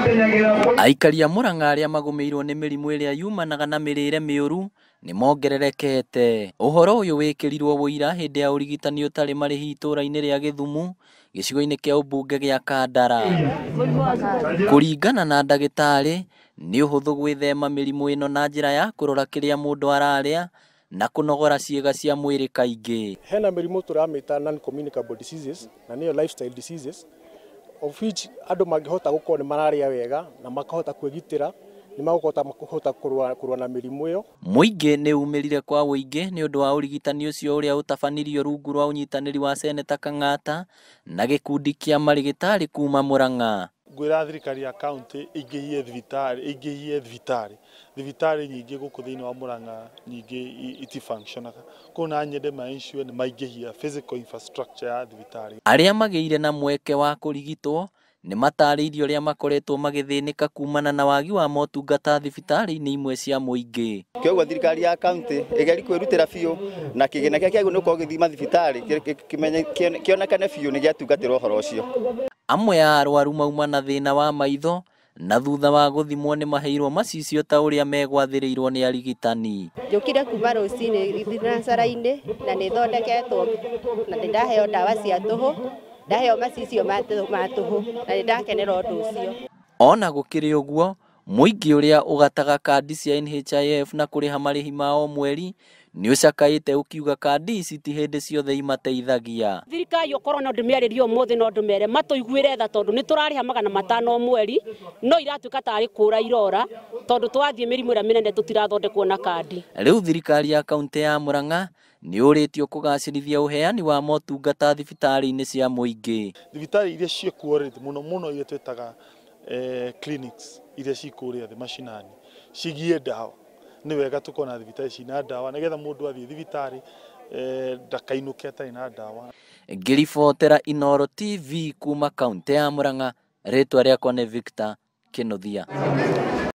Aikari a Murang'a arĩa magũmĩirwo nĩ mĩrimũ ĩrĩa yumanaga na mĩrĩre mĩũru nĩ mongererekete. Ũhoro ũyũ wĩkĩrirwo ũira hĩndĩ ya ũrigitani ũtarĩ marĩhi itũũra-inĩ rĩa Gĩthumu gĩcigo-inĩ kĩa ũmbunge gĩa Kandara. Kũringana na ndagĩtarĩ, nĩ ũhũthũ gwĩthema mĩrimũ ĩno na njĩra ya kũrora kĩrĩa mũndũ ararĩa na kũnogora ciĩga cia mwĩrĩ kaingĩ. Hena mĩrimũ tũramĩta non-communicable diseases na nĩyo lifestyle diseases, of which andũ mangĩhota gũkorwo nĩ mararĩa wega na makahota kwĩgitĩra nĩ makũhota kũhota kũrũa na mĩrimũ ĩyo. Mũingĩ nĩ umĩrire kwa ũingĩ nĩ ũndũ wa ũrigitani ũcio ũrĩa ũtabanirio rungu rwa ũnyitanĩri wa Seneta Kang'ata na gĩkundi kĩa marĩgĩtarĩ kuma Murang'a. Ngwĩra thirikari ya county ĩingĩhie thibitarĩ, ĩingĩhie thibitarĩ. Thibitarĩ nyingĩ gũkũ thĩinĩ wa Murang'a nyingĩ itifunctionaga. Koguo no nyende ma ensure nĩ maingĩhia physical infrastructure ya thibitarĩ. Arĩa magĩire na mweke wa kũrigitwo nĩ matarĩirie ũrĩa makoretwo magĩthĩnĩka kumana na wagi wa motungata thibitarĩ-inĩ imwe cia mũingĩ. Kĩoguo thirikari ya county ĩgerie kwĩrutĩra biũ na kĩgĩna kĩrĩa kĩagĩrĩirwo nĩ gũkorwo gĩgĩthiĩ mathibitarĩ kĩonekane biũ nĩ gĩatungatĩra ũhoro ũcio. Amwe a arwaru mauma na thĩna wa maitho na thutha wa gũthimwo nĩ maheirwo macicio ta ũrĩa megwathĩrĩirwo nĩ arigitani. Njũkire kuma rũcinĩ thinacara-inĩ na nĩ thondeketwo na nĩ ndaheo ndawa cia tũhũ, ndaheo macicio ma tũhũ na nĩ ndakenera ũndũ ũcio. Ona gũkĩrĩ ũguo, mũingĩ ũrĩa ũgataga kandi cia NHIF na kũrĩha marĩhi ma o mweri nĩ ũcakaĩte ũkiuga kandi ici ti hĩndĩ ciothe imateithagia. Thirikari okorwo no ndĩmĩarĩrie ũmũthĩ no ndũmere matũiguĩre tha tondũ nĩ tũrarĩha 500 o mweri no iratuĩka tarĩ kũra irora tondũ twathiĩ mĩrimũ ĩrĩa mĩnene tũtirathondekwo na kandi. Rĩu thirikari ya kaunti ya Murang'a nĩ ũrĩtio kũgacĩrithia ũheani wa motungata thibitarĩ-inĩ cia mũingĩ. Thibitarĩ iria ciĩkuo rĩ, mũno mũno iria twĩtaga clinics iria cikũrĩa thĩ macinani cigie ndawa. Nĩ wega tũkorwo na thibitarĩ cina ndawa nĩgetha mũndũ athiĩ thibitarĩ ndakainũke atarĩ na ndawa. Ngĩribotera Inooro TV kuma kaunti ya Murang'a, rĩtwa rĩakwa nĩ Victor Kĩnuthia.